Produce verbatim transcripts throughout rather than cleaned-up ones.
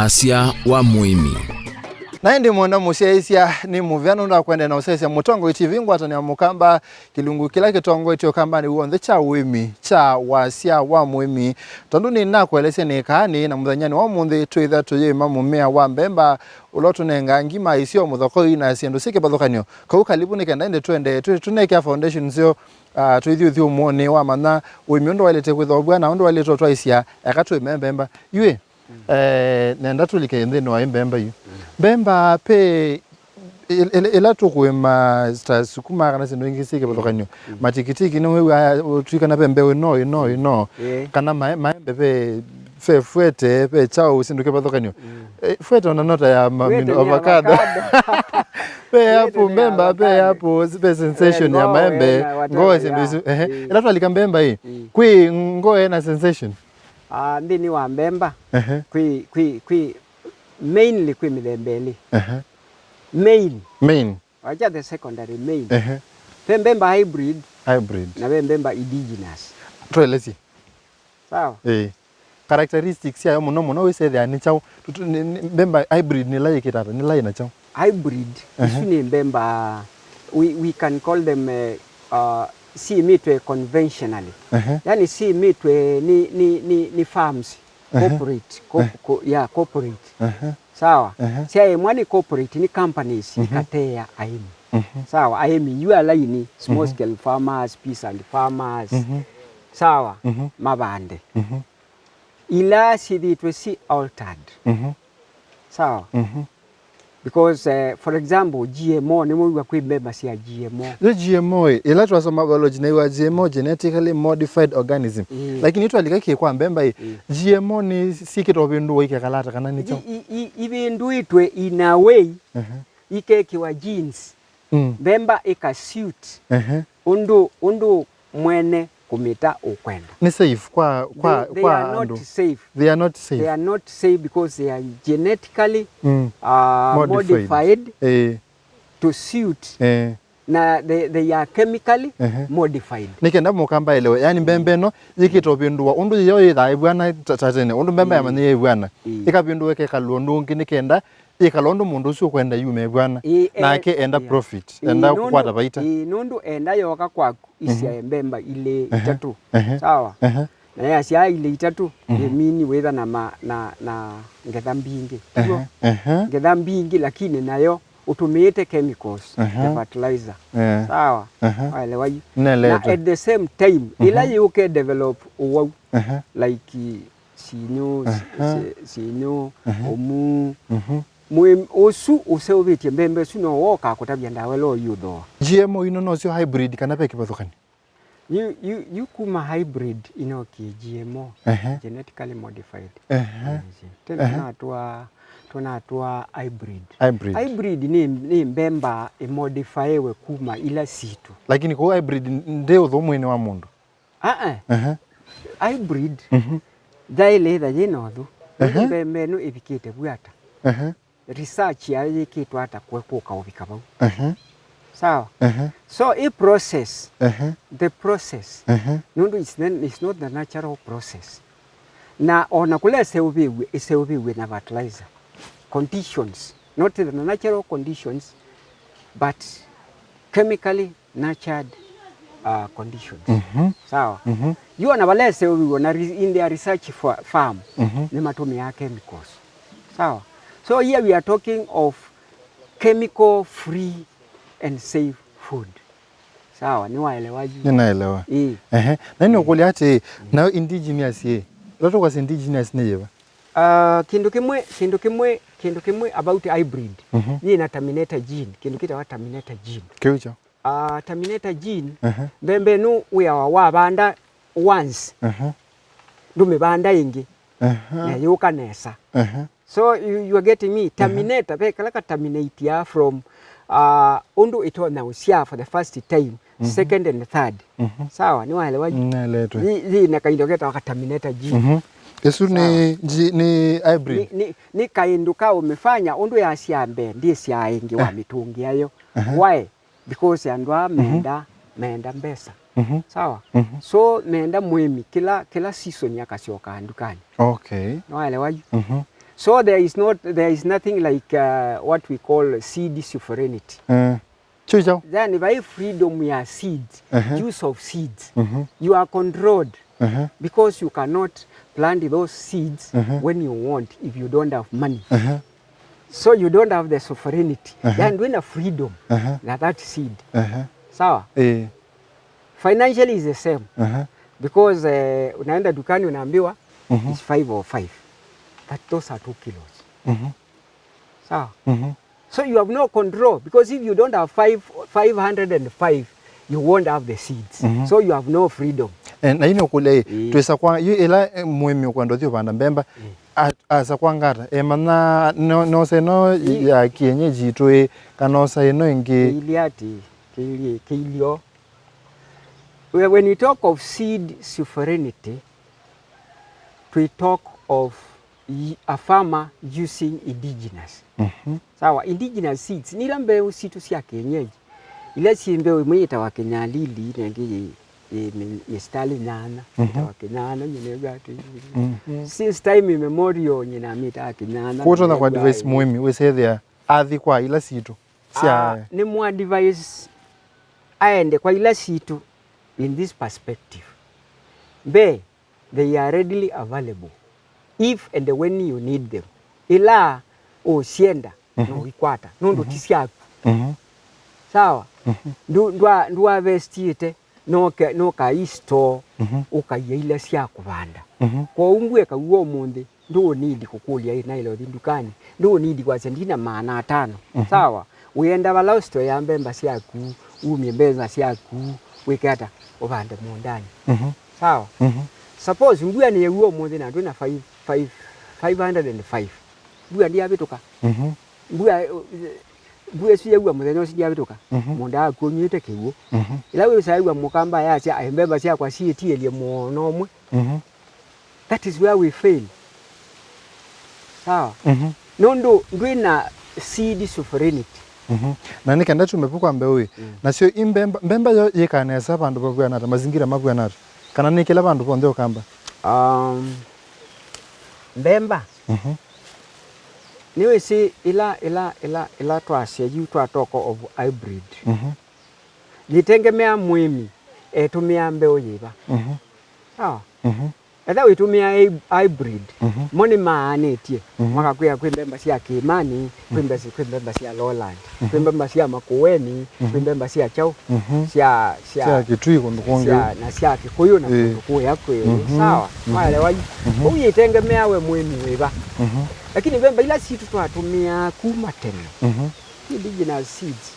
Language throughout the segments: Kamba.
Wasya wa mũĩmi. Na ĩndĩ mwenda mũsyaĩĩsya, nĩ mũvea nũndũ wa kũendeea na ũsyaĩĩsya Mũtongoi T V, ngwatanĩo ya Mũkamba, kĩlungu kĩla kĩtongoetye ũkambanĩ w'onthe kya ũĩmi, kya wasya wa mũĩmi. Tondũ nĩnakũelesya nĩ kaanĩ na mũthenyanĩ wa ũmũnthĩ, twĩtha tũyĩĩma mũmea wa mbemba, ũla ũtũnengaa ngima, isio, mũthokoi na syĩndũ syĩ kĩvathũkany'o. Kau kalivu nĩ kenda ĩndĩ tũendee twĩ tũnekĩa foundation nzeo, ah, tũithi ũthyũmũonĩ wa manya ũĩmi ũndũ waĩlĩte kwĩthĩwa ũvw'ana, ũndũ waĩlĩte ũtwaĩsya, eka tũĩme mbemba. Yu ĩ, eh, nenda tũlike nthĩnĩ wa ĩ mbemba yu. Mbemba pe ĩl-, ĩl-, ĩla tũkũĩma ta sukuma kana syĩndũ ingĩ syĩ kĩvathũkany'o. Matikitiki nĩwĩw'aa ũtwĩ kana ve mbeũ ĩno, ĩno, ĩno. Ĩĩ. Kana mae-, maembe ve, ve fwete, ve chao, syĩndũ kĩvathũkany'o. Eh, fwete ona nota ya ma-, Fwete nĩ avocado. Avocado. Ve apple, mbemba, ve apple, ve sensation ya maembe, ngoe, syĩndũ isu. Ehe. Ĩla twalika mbemba ĩ, kwĩ ngoe na sensation. Ah, nthĩnĩ wa mbemba, ehe, kwĩ, kwĩ, kwĩ, mainly kwĩ mĩthemba ĩlĩ. Ehe. Main. Main. Wacha the secondary, main. Ehe. Ve mbemba hybrid. Hybrid. Na ve mbemba indigenous. Tũelesye. Sawa? Ĩĩ. Characteristics syayo mũno mũno wĩsethĩa nĩ kyaũ? Tũ-, tũ-, nĩ, nĩ, mbemba hybrid nĩ ĩla yĩkĩte ata? Nĩ ĩla yĩna kyaũ? Hybrid, ehe, isu nĩ mbemba, we, we can call them, eh, uh, siĩmĩtwe conventionally. Ehe. Yani siĩmĩtwe nĩ, nĩ, nĩ, nĩ farms, ehe, corporate, co-, ehe, co-, yeah, corporate. Ehe. Sawa? Ehe. Syaĩmwa nĩ corporate, nĩ companies, mhm, ikateea aĩmi. Mhm. Sawa? Aĩmi yu ala ini, small, mhm, scale farmers, peasant farmers. Mhm. Sawa? Mhm. Mavande. Mhm. Ila syĩthĩtwe si altered. Mhm. Sawa? Mhm. Because, eh, for example, G M O, nĩmwĩw'a kwĩ mbemba sya G M O. Yo G M O ĩ, ĩla twasoma biology nĩw'a G M O, genetically modified organism. Ĩĩ. Lakini twalika kĩ kwa mbemba ĩ, ĩĩ, G M O nĩ syĩkĩtwe ũvĩndũo ikekalata kana nĩ kyaũ? I-, i-, i-, ivĩndũĩtwe in a way, mhm, ikekĩwa genes. Mm. Mbemba ĩka suit, ehe, ũndũ, ũndũ mwene kũmĩta ũkwenda. Nĩ safe kwa, kwa, they, they kwa are andũ. Not safe. They are not safe. They are not safe because they are genetically, mm, uh, modified, modified, eh, to suit, eh, na they, they are chemically, ehe, modified. Nĩ kenda mũkamba elewe, yani mbembe ĩno yĩkĩte ũvĩndũa ũndũ yĩyo yĩthaa ĩvw'ana ta, ta tene, ũndũ mbembe, mm, yamanya yĩvw'ana, mm, ĩkavĩndũa ĩkekalũa ũndũ ũngĩ nĩ kenda yĩkala ũndũ mũndũ ũsu ũkwenda yume ĩvw'ana. Ĩĩ, nake e-, enda, yeah, profit, ĩĩ, enda nũndũ, kũkwata vaita. Ĩĩ, nũndũ enda yoka kwaku, mhm, isyae mbemba ilĩ, ehe, itatũ. Ehe. Sawa? Ehe. Na yasyaa ilĩ itatũ, mhm, yĩmini wĩtha na ma-, na, na ngetha mbingĩ. Ehe. Ngetha mbingĩ, lakini nayo ũtũmĩĩte chemicals, ehe, the fertilizer. Ehe. Sawa? Ehe. Waelewa yu? Nelewe. Na at the same time, mhm, ĩla yũke develop ũwau, ehe, like, sinyu, si-, aha, si-, sinyu, aha, ũmu. Mhm. Mwĩ-, ũsu ũseũvĩtye mbembe ũsu no woka kũtavya ndawa ĩla ũyũthooa. G M O ino nosyo hybrid kana ve kĩvathũkany'o? Yu, yu, yu kuma hybrid inokie G M O, aha, genetically modified. Aha. Yes. Tena, aha, tunatwa, tunatwa hybrid. Hybrid. Hybrid nĩ, nĩ mbemba ĩmodifaiwe kuma ila situ. Lakini kũu hybrid ndĩ ũthũmũĩnĩ wa mũndũ? Aa. Ehe. Hybrid, mhm, yaĩle ĩtha yĩ na ũthũ. Ehe. Nũndũ mbembe ĩno ĩvikĩte vu ata? Ehe. Research yayo yĩkĩtwe ata kwe-, kũka ũvika vau? Ehe. Sawa? Ehe. So, ĩ process, ehe, the process, ehe, nũndũ it's n-, it's not the natural process. Na ona kũla ĩseũvĩw'e, ĩseũvĩw'e na fertilizer. Conditions, not the natural conditions, but chemically nurtured, uh, conditions. Mhm. Sawa? Mhm. Yu ona vala ĩseũvĩw'e na re-, in their research fa-, farm, mhm, nĩmatũmĩaa chemicals. Sawa? So here we are talking of chemical free and safe food. Sawa, nĩwaelewa yu? Nĩnaelewa. Ĩĩ. Ehe. Na nĩũkũlya atĩ, nayo indigenous ĩ? Ĩla tũkwasya indigenous nĩ yĩva? Ah, kĩndũ kĩmwe, kĩndũ kĩmwe, kĩndũ kĩmwe about hybrid. Mhm. Yĩ na terminator gene, kĩndũ kĩtawa terminator gene. Kĩu kyo. Ah, terminator gene, aha, mbembe ĩno wĩawa wavanda once, aha, ndũmĩvanda ĩngĩ, aha, na yũka nesa. Aha. So, you, you are getting me? Aha. Terminator, ve kala ka terminate ya from, ah, ũndũ ĩtonya ũsyaa for the first time, mhm, second and third. Mhm. Sawa, nĩwaelewa yu? Nĩeleetwe. Yĩ, yĩ na kaindo ketawa ka terminator gene. Mhm. Ĩsu nĩ, sawa, nji-, nĩ hybrid? Nĩ, nĩ, nĩ kaĩndũ ka ũmĩfanya ũndũ yasyaa mbee, ndĩsyaa ĩngĩ wa, eh, mĩtũngĩ yayo. Aha. Why? Because andũ aa, mhm, menda, menda mbesa. Mhm. Sawa? Mhm. So, menda mũĩmi kĩla, kĩla season akasyokaa ndukanĩ. Okay. Nĩwaelewa yu? Mhm. So there is not, there is nothing like, uh, what we call seed sovereignty. Eh. Kyu kyaũ? Yani, vai freedom ya seeds, ehe, use of seeds. Mhm. You are controlled, ehe, because you cannot plant those seeds, ehe, when you want if you don't have money. Ehe. So you don't have the sovereignty. Ehe. Yani, ndwĩ na freedom, ehe, na that seed. Ehe. Sawa? Eh. Financially is the same. Ehe. Because, eh, unaenda dukani unaambiwa, mhm, it's five or five. That, those are two kilos. Mhm. Sawa? Mhm. So you have no control, because if you don't have five, five hundred and five, you won't have the seeds. Mhm. So you have no freedom. Eh, na ino kule, ĩĩ, twĩsa kwa, yu ĩla, eh, mũĩmi ũkwenda ũthi ũvanda mbemba, ĩĩ, a-, asa kwa ngata, emanya no, nosa ĩno, ĩĩ, ya kienyeji itũ ĩ, kana osa ĩno ĩngĩ. Kĩilyĩ ati, kĩilyĩ, kĩilyo. When, when we talk of seed sovereignty, we talk of y-, a farmer using indigenous. Mhm. Sawa, indigenous seeds, nĩ ila mbeũ sitũ sya kienyeji, ila syĩ mbeũ ĩmwe yĩtawa kinyalili, na ĩngĩ yĩ, yĩ mi-, mistari nyanya, mhm, yĩtawa kinyanya, nyina ĩw'a atĩ. Mhm. Since time immemorial, nyina mĩtaa kinyanya. Kwoou ũtonya kwa advice mũĩmi, wĩsethĩa athi kwa ila sitũ sya. Ah, nĩ mũ advise aende kwa ila sitũ in this perspective. Mbee, they are readily available if and when you need them. Ĩla ũsyenda, mhm, no ikwata, nũndũ ti, mhm, syaku. Mhm. Sawa? Mhm. Ndu-, ndwa-, ndwavestiĩte, no ke-, no kai store, mhm, ũkaia ila sya kũvanda. Mhm. Kwoou mbua ĩkaw'a ũmũnthĩ, ndũũnidi kũkũlya ĩ nailoni ndukanĩ, ndũũnidi kwasya ndina maana atano. Mhm. Sawa? Wĩenda vala ũsitoea mbemba syaku, umye mbemba syaku, wĩke ata? Ũvande mũũndanĩ. Mhm. Sawa? Mhm. Suppose mbua nĩyaw'a ũmũnthĩ na ndwĩ na five, five, five hundred and five. Mbua ndĩavĩtũka. Mhm. Mbua, mbua ĩsu yaw'a mũthenya ũsu ndĩavĩtũka. Mhm. Mũũnda waku ũnyw'ĩte kĩw'ũ. Mhm. Ĩla wĩsaa wĩw'a mũkamba yasya, "Ai, mbemba syakwa siĩtiĩlye mũono ũmwe." Mhm. That is where we fail. Sawa? Mhm. Nũndũ ndwĩ na seed sovereignty. Mhm. Na nĩ kenda tume vu kwa mbeũ ĩ. Mm. Nasyo i mbemba, mbemba yo yĩkaa nesa vandũ vakw'ana ata, mazingira makw'ana ata? Kana nĩ kĩla vandũ vonthe ũkamba? Um, mbemba. Mhm. Nĩwĩsĩ ĩla, ĩla, ĩla, ĩla twasya yu twa talk of hybrid. Mhm. Yĩtengemea mũĩmi etũmĩaa mbeũ yĩva. Mhm. Sawa? Mhm. Etha wĩtũmĩa hy-, hybrid, mhm, mo nĩmaanĩtye, mhm, makakwĩa kwĩ mbemba sya kĩĩmanĩ, kwĩ, mhm, mbemba, kwĩ mbemba sya lowland, mhm, kwĩ mbemba sya makũenĩ, mhm, kwĩ mbemba sya kyaũ, mhm, sya, sya, sya Kĩtui kũndũ kũngĩ, sya, na sya Kĩkũyũ na, ĩĩ, kũndũ kũya kwĩ, mhm, sawa, mhm, waelewa yu? Mhm. Ũu yĩtengemea we mũĩmi wĩva. Mhm. Lakini mbemba ila sitũ twatũmĩaa kuma tene, mhm, indigenous seeds,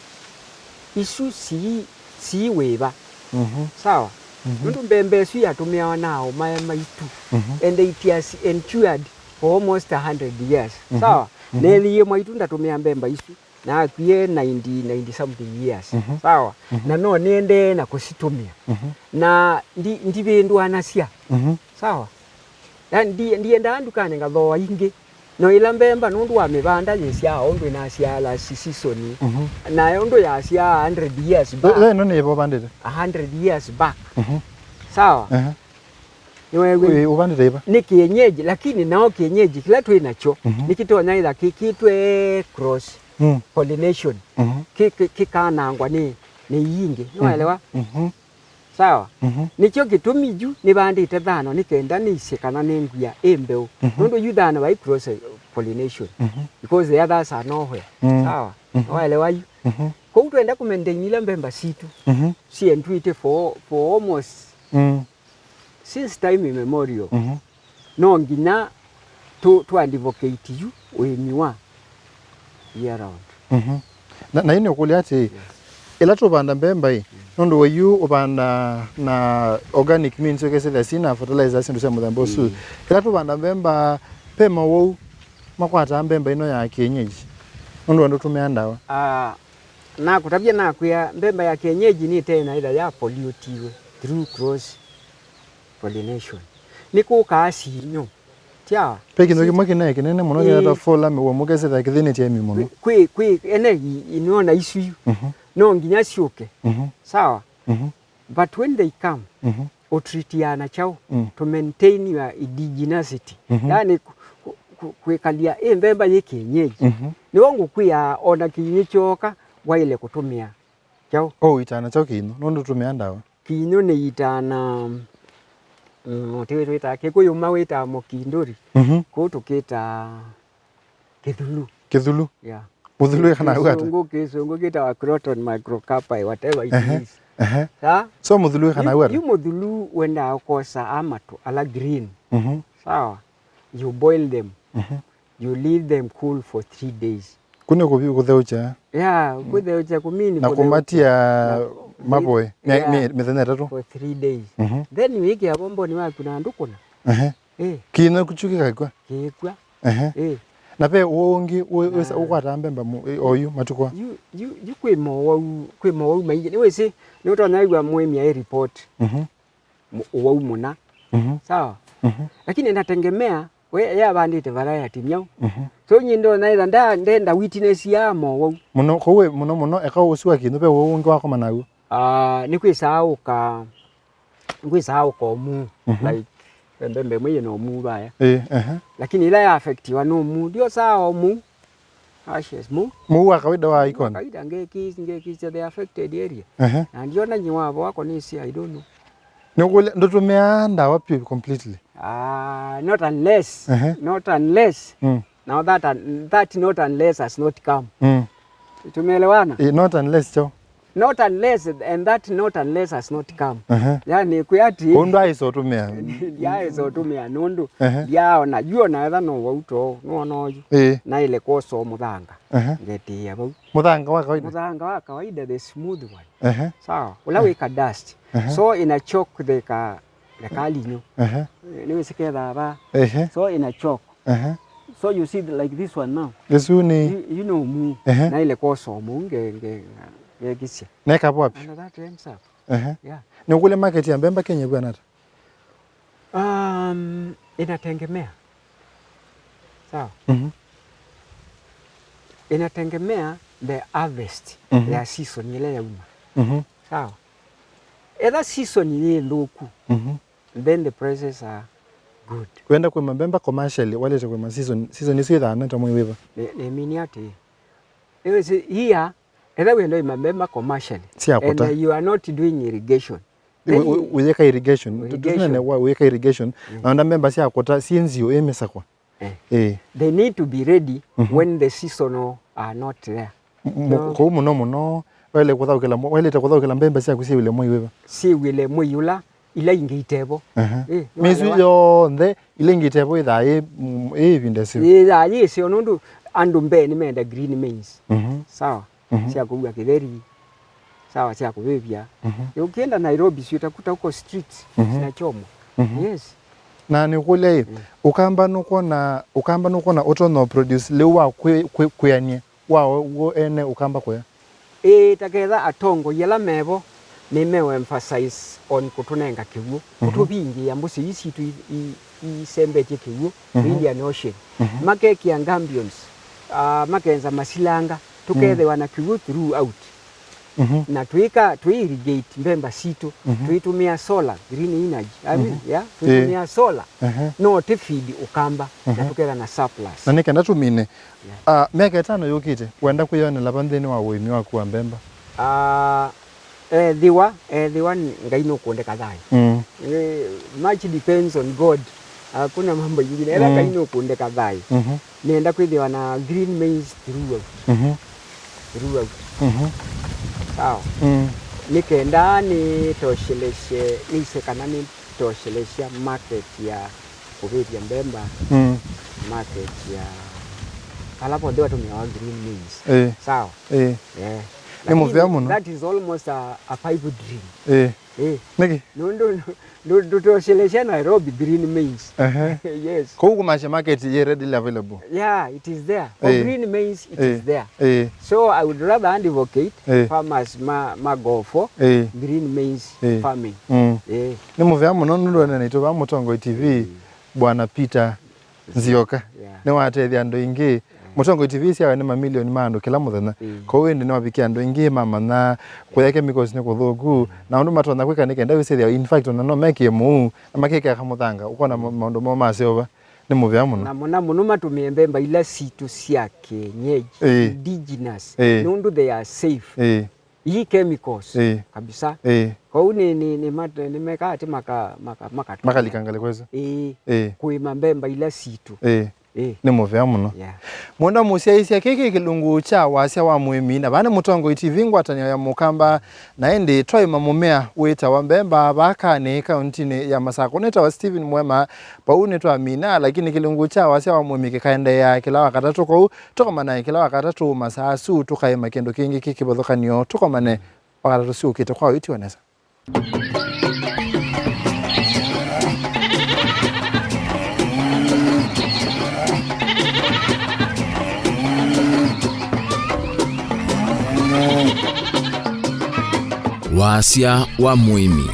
isu sii, sii wĩva. Mhm. Sawa? Mhm. Nũndũ mbemba ĩsu yatũmĩawa na aũmae maitũ. Mhm. And it has endured for almost a hundred years. Mhm. Sawa? Mhm. Na ĩthĩie mwaitũ ndatũmĩa mbemba isu. Na akwie ninety, ninety something years. Mhm. Sawa? Mhm. Na no nĩendee na kũsitũmĩa. Mhm. Na ndi-, ndivĩndũanasya. Mhm. Sawa? Na ndi-, ndiendaa ndukanĩ ngathooa ingĩ. No ĩla mbemba, nũndũ wa mĩvanda yĩsyaa o ũndũ ĩnasyaa last season, mhm, nayo ũndũ yasyaa a hundred years back. Ĩla ĩno nĩ ĩva ũvandĩte? A hundred years back. Mhm. Sawa? Aha. Nĩweew'a? Ĩ, ũvandĩte ĩva? Nĩ kienyeji, lakini nao kienyeji kĩla twĩ nakyo, mhm, nĩkĩtonya ĩtha kĩkĩtwe cross, mm, pollination. Mhm. Kĩ-, kĩ-, kĩkanangwa nĩ, nĩ iingĩ. Nĩwaelewa? Mhm. Sawa? Mhm. Nĩkyo kĩtumi yu nĩvandĩte thano nĩ kenda nĩisye kana nĩ ngwia ĩ mbeũ. Mhm. Nũndũ yu thano vai cross pollination. Mhm. Because the others are nowhere. Mm. Sawa? Mhm. Nĩwaelewa yu? Mhm. Kwoou twenda kũmaintain ila mbemba sitũ, mhm, siendwĩte for, for almost, mm, since time immemorial. Mhm. No nginya tũ, tũ advocate yu ũĩmi wa year round. Mhm. Na, na ĩĩ nĩũkũlya atĩĩ, yes, ĩla tũvanda mbemba ĩ, mm, nũndũ wa yu ũvanda na organic means, ũkesĩthĩa sina fertilizer, syĩndũ sya mũthemba ũsu. Mm. Ĩla tũvanda mbemba, ve mawau makwataa mbemba ĩno ya kienyeji, nũndũ wa ndũtũmĩa ndawa? Ah, nakũtavya nakwĩa, mbemba ya kienyeji nĩtena ĩla ya pollutiwe through cross pollination. Nĩkũkaa sinyũ. Tya. Ve kĩndũ kĩmwe kĩnaĩ kĩnene mũno, ĩĩ, kĩneta fola mĩw'o mũkesĩthĩa kĩthĩnĩtye ĩmi mũno. Kwĩ, kwĩ, ene i-, inona isu yu. Mhm. No nginya syũke. Mhm. Sawa? Mhm. But when they come, mhm, ũtritiana kyaũ? Mm. To maintain your indigeneity. Mhm. Yani, ku-, ku-, kũ-, kwĩkalya ĩ mbemba yĩ kĩenyeji. Mhm. Nĩw'o ngũkwĩaa, o na kĩinyũ kyooka, waĩle kũtũmĩa kyaũ? O ũitana kyaũ kĩinyũ? Nũndũ ũtũmĩaa ndawa. Kĩinyũ nĩitana, mm, tĩwĩ twĩtaa, Kĩkũyũ mawĩtaa mũkindũri. Mhm. Kũu tũkĩtaa kĩthulu. Kĩthulu? Yeah. Mũthulu wĩkanawa ata? Kĩsũngũ, kĩsũngũ kĩtawa Croton microcarpi, whatever it Ehe, is. Ehe. Sawa? So mũthulu wĩkanawa ata? Yu, yu mũthulu wendaa ũkosa amatũ ala green. Mhm. Sawa? You boil them. Mhm. You leave them cool for three days. Kũu nĩ kũvi-, kũtheũkya? Yeah, kũtheũkya kũmini na kũtheũkya. Kũmatia na mavoe mĩ-, yeah, mĩ-, mĩthenya ĩtatũ? For three days. Mhm. Then wĩkĩa vombonĩ waku na ndũkũna. Ehe. Eh. Kĩinyũ kyu kĩkakw'a? Kĩkw'a. Ehe. Eh. Na ve ũũ ũngĩ wĩ-, wĩsa-, na ũkwataa mbemba mu-, ĩ, oyu matukũ? Yu, yu, yu kwĩ mowau, kwĩ mowau maingĩ. Nĩwĩsĩ, nĩũtonya wĩw'a mũĩmi aĩ report. Mhm. Mu-, ũwau mũna. Mhm. Sawa? Mhm. Lakini inategemea, we, ye avandĩte variety myaũ. Mhm. So, nyie ndona ĩtha nda-, ndenda witness ya mowau. Mũno, kũu wĩ mũno mũno, eka ũsu wa kĩinyũ, ve ũũ ũngĩ wakoma naw'o? Ah, nĩ kwĩsaa ũka-, nĩ kwĩsaa ũka ũmuu. Mhm. Like, mbembe ĩmwe yĩna ũmuu vaya. Ĩĩ, ehe. Lakini ĩla ya affectiwa nĩ ũmuu, ndiosaa ũmuu. Ashes, mu? Mũu wa kawaida wa ikoni? Kawaida, ngeki, ngeki cha the affected area. Ehe. Na ndiona nyi wavo wako nĩsĩ, I don't know. Nĩkũlya, ndũtũmĩaa ndawa pure completely? Ah, not unless, Ehe. Not unless. Mm. Now that un-, that not unless has not come. Mm. Tumeelewana? Eh, not unless cho. Not unless, and that not unless has not come. Ehe. Yani, kwĩ ati Ũndũ aĩsa ũtũmĩa. Ndiaĩsa ũtũmĩa nũndũ Ehe. Ndiaona, yu ona etha no wau too, nũona ũyu. Ĩĩ. Naĩle kwosa mũthanga. Ehe. Ngetĩĩa vau. Mũthanga wa kawaida? Mũthanga wa kawaida, the smooth one. Ehe. Sawa. Ũla wĩ ka dust. Ehe. So ina choke the ka, the kalinyũ. Ehe. Nĩwĩsĩ kethaa va. Ehe. So ina choke. Ehe. So you see, like this one now. Ĩsu nĩ You, you know mu. Ehe. Naĩle kwosa mu nge, nge, ngekisya. Neka wapi? And that ends up. Ehe. Yeah. Nĩũkũlya market ya mbemba Kenya ĩkwĩana ata? Um, inategemea. Sawa. Mhm. Inategemea the harvest Mhm. ya season ĩla yauma. Mhm. Sawa. Etha season yĩ nthũku, Mhm. then the prices are good. Wenda kũĩma mbemba commercially, waĩlĩte kũĩma season, season ĩsu ĩthaa nata mwei wĩva? Nĩ, nĩ mean atĩ, nĩwĩsĩ, here, etha wenda kũĩma mbemba commercially, Sya kũta. And you are not doing irrigation, Wĩ-, then wĩ-, wĩyĩka irrigation. Irrigation. Tũtinene wa wĩyĩka irrigation. Mm. Na wenda mbemba sya kũta, syĩ nziũ, ĩ mĩsakwa. Eh. Eh. They need to be ready Mhm. when the seasonal are not there. M-, m-, So kũu mũno mũno, waĩle kũthaũkĩla mwe-, waĩlĩte kũthaũkĩla mbemba syaku syĩw'ĩle mwei wĩva? Syĩw'ĩle mwei ũla ila ingĩ itevo. Aha. Eh, Mĩsu nĩwalewa? Yonthe, ila ingĩ itevo ĩthaa ĩ, mm, ĩ ĩvinda ĩseo. Ĩthaa yĩseo nũndũ andũ mbee nĩmenda green mains. Mhm. Sawa. Mhm. Sya kũua kĩtheri. Sawa, sya kũvĩvya. Mhm. Ũkĩenda Nairobi, syũta kuta huko streets, Mhm. zinachomwa. Mhm. Yes. Na nĩkũlya ĩ, Mm. Ũkamba nũkwona, Ũkamba nũkwona ũtonya produce lĩu wa kwĩ-, kwĩ-, kwĩanĩe wa w'o ene Ũkamba kũya? Ĩĩ, ta ketha atongoi ala mevo nĩmeũemphasize on kũtũnenga kĩw'ũ, Mhm. kũtũvingĩĩa mbũsĩ ii sitũ i-, i-, isembetye kĩw'ũ, Mhm. Indian Ocean. Mhm. Makekĩa gabions, ah, makenza masilanga, tũkethĩwa na kĩw'ũ throughout. Mhm. Na twĩka, twĩ irrigate mbemba sitũ, Mhm. twĩtũmĩa solar, green energy. I mean, Mhm. yeah, Ĩĩ. twĩtũmĩa solar. Aha. No tĩ feed Ũkamba, na Mhm. tũketha na surplus. Na nĩ kenda tũmine, Yeah. ah, myaka ĩtano yũkĩte, wenda kwĩyonela va nthĩnĩ wa ũĩmi waku wa mbemba? Ah, ethĩwa, ethĩwa Ngai nũkũndeka thayũ. Mm. Eh, much depends on God. Hakuna mambo ingine. Ethĩwa Mm. Ngai nũkũndeka thayũ. Mhm. Nĩenda kwĩthĩwa na green mains throughout. Mhm. Throughout. Mhm. Sawa. Mm. Nĩ kenda nĩtoshelesye, nĩse kana nĩtoshelesya market ya kũvĩvya mbemba, Mm. market ya ala vonthe vatũmĩawa green mains. Eh. Sawa. Eh. Eh. Nĩ mũvea mũno. Lakini that is almost a, a pipe dream. Eh. Eh. Nĩkĩ? Nũndũ ndũ-, ndũtoshelesya Nairobi green mains. Ehe. Yes. Kũu kũmaasya market yĩ readily available. Yeah, it is there. For Eh. green mains, it Eh. is there. Eh. So I would rather advocate Eh. farmers ma, ma go for Eh. green mains Eh. farming. Mm. Eh. Nĩ mũvea mũno nũndũ ene naitũ va Mũtongoi T V, Mm. Bwana Peter Nzioka. Yeah. Nĩwatethya andũ aingĩ. Mũtongoi T V syawe nĩ mamilioni ma andũ kĩla mũthenya. Mm. Kwoou ĩndĩ nĩwavikie andũ aingĩ mamanya kũya chemicals nĩ kũthũku, na ũndũ matonya kwĩka nĩ kenda wĩsĩthĩa, in fact, ona no mekie mũu, na makĩkĩa kamũthanga, ũkona ma-, maũndũ moo maseũva. Nĩ mũvea mũno. Na mũno mũno matũmĩe mbemba ila sitũ sya kienyeji, Ĩĩ. indigenous, Ĩĩ. nũndũ they are safe. Ĩĩ. Ii chemicals Ĩĩ. kabisa. Ĩĩ. Kwoou nĩ, nĩ, nĩ mat-, nĩ mekaa atĩ maka-, maka-, makatũmĩa. Makalika ngalĩko ĩsu. Ĩĩ. Ĩĩ. Kũĩma mbemba ila sitũ. Ĩĩ. Ĩĩ. Nĩ mũvea mũno. Yeah. Mwenda mũsyaĩĩsya, kĩĩ kĩ kĩlungu kya wasya wa mũĩmi, na vaa nĩ Mũtongoi T V, ngwatanĩo ya Mũkamba, na ĩndĩ twaĩma mũmea wĩtawa mbemba vaa Kanĩ, kaũntinĩ ya Masakũ. Nĩtawa Stephen Mwema, vau nĩtwamina, lakini kĩlungu kya wasya wa mũĩmi kĩkaendeea kĩla Wakatatũ, kwoou tũkomanae kĩla Wakatatũ masaa asu, tũkaĩma kĩndũ kĩngĩ kĩ kĩvathũkany'o. Tũkomane Wakatatũ syũkĩte. Kwa wĩtyo nesa. Wasya wa mũĩmi.